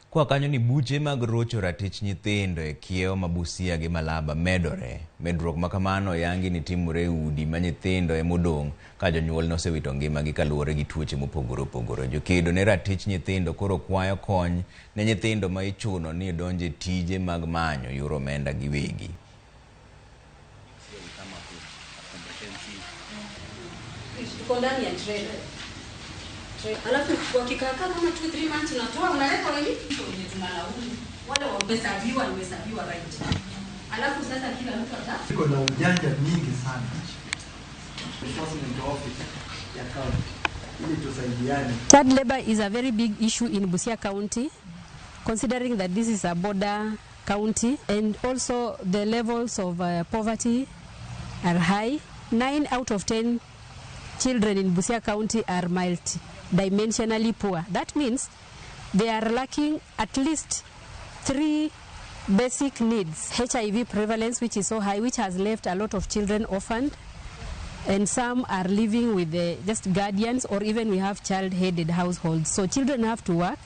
Kwa kanyo ni buche mag rocho ratich nyithindo e kiewo ma Busia gi Malaba medore. Medruok ma kamano oyangi ni timore e udi ma nyithindo emodong' ka jonyuol nosewito ngimagi kaluwore gi tuoche mopogore opogore. Jokedo ne ratich nyithindo koro kwayo kony ne nyithindo ma ichuno ni donje tije mag manyo yor omenda giwegi. Tuko ndani ya trailer. Alafu wakikaa kama 2 3 months unatoa unaleta wengi wenye tunalaumu wale wamehesabiwa nimehesabiwa right. Alafu sasa kila mtu ata Iko na ujanja mingi sana. Enforcement office ya county ili tusaidiane. Child labor is a very big issue in Busia County, considering that this is a border county and also the levels of poverty are high. 9 out of 10 children in Busia County are multidimensionally poor. That means they are lacking at least 3 basic needs. HIV prevalence, which is so high, which has left a lot of children orphaned, and some are living with the just guardians, or even we have child-headed households. So children have to work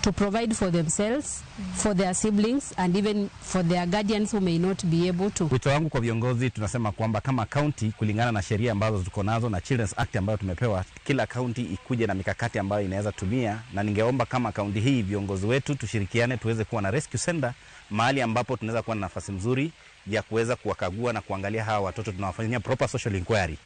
to provide for themselves, for their siblings, and even for their guardians who may not be able to. Wito wangu kwa viongozi, tunasema kwamba kama county, kulingana na sheria ambazo tuko nazo na Children's Act ambayo tumepewa, kila county ikuje na mikakati ambayo inaweza tumia, na ningeomba kama county hii viongozi wetu tushirikiane, tuweze kuwa na rescue center mahali ambapo tunaweza kuwa na nafasi nzuri ya kuweza kuwakagua na kuangalia hawa watoto, tunawafanyia proper social inquiry.